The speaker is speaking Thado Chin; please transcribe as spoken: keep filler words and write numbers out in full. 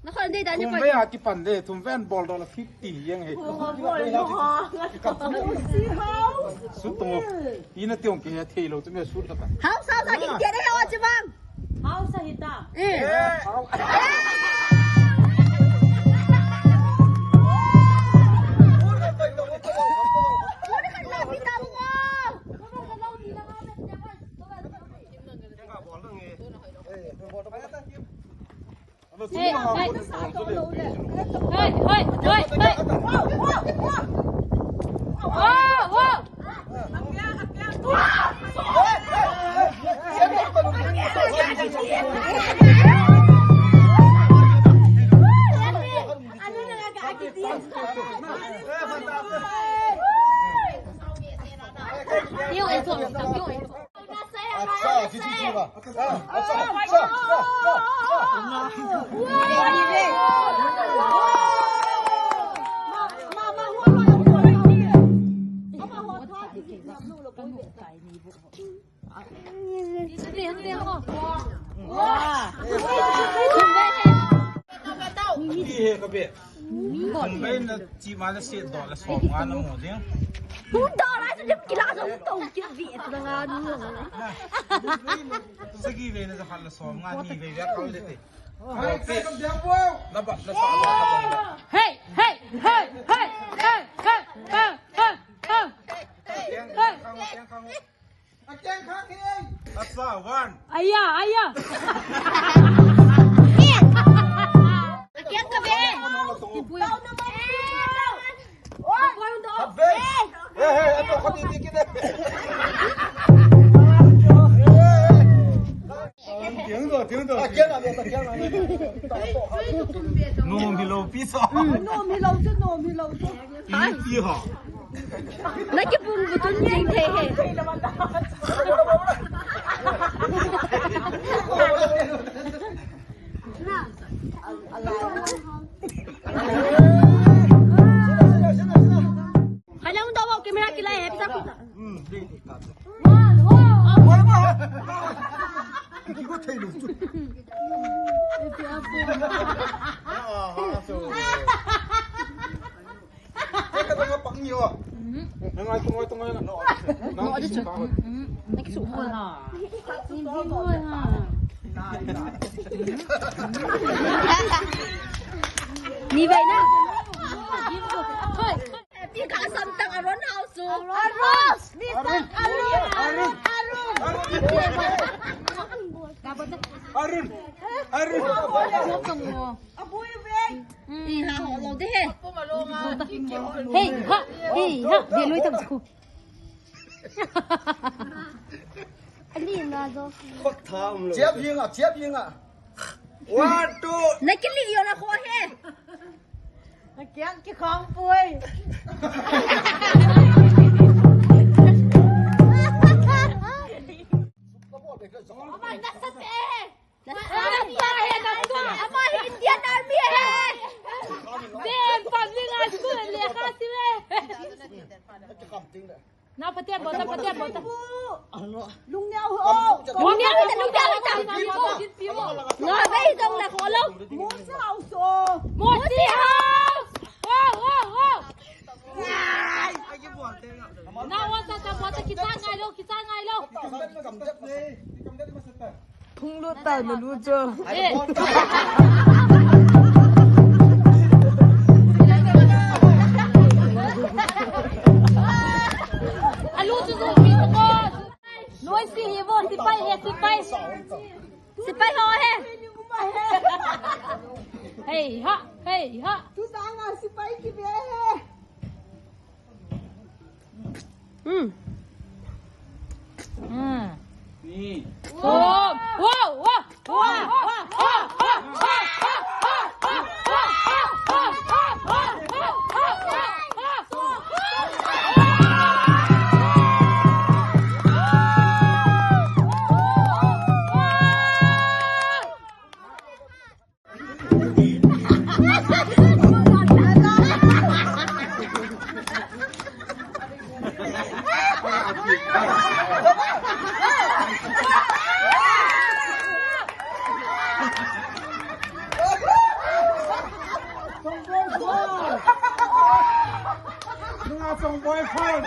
Thum vei a kipan de, thum vei a bol dollar fifty jeng hi. Sut tong. Ina tiong ke thei lou chu me sut la ka. Hausa sa ki tia de ho chi bang. Hausa hita. Eh. Thum vei na chi ma na se dollar som nga na mo ding. Dollar chu dim kila jong to ki vi tu nga nu. Sagi vei na ja hal som nga ni vei vei kal de te. Hey, hey, hey, hey. Asa, one. Aya, aya. Akiang ka be. Hey, hey, ato kami bikin eh. Nom hilou pi so. Nom hilou chu, nom hilou chu. Pi, pi ho. Na kipum bu tun jing thei he. Khalang daw, camera kilai he, pisa pisa. Ni vai na. Pi ka sam tang Arun house. Arun. Ni sam Arun. Arun. Arun. Arun. Arun. Abui ve. Ni ha ho lo de he. Hey ha. Hey ha. De lui tam khu. Ali na do. Chep ying a, chep ying a. One, two. Na kili yo na kho he. Na kiang ki khong pui. Ama na sa se. Ama hi Indian Army he. Den public school le kha si ve. Na patia bota, patia bota. Lungneo ho. Lungneo ho, lungneo ho. Nga bei dong na kholo. Mosi house. Mosi house. Ho, ho, ho. Na wa ta ta bota, kicha ngai lo, kicha ngai lo. Phung lut tai na lut cho. Eh. Alu chu chu pi ko. Noi si hi vo, sipai he, sipai. Sipai ho he. Hei ha, hei ha. Tu sanga sipai ki be he. Hmm. Hmm. Ni. Wo, wo, wo, wo. Boyfriend.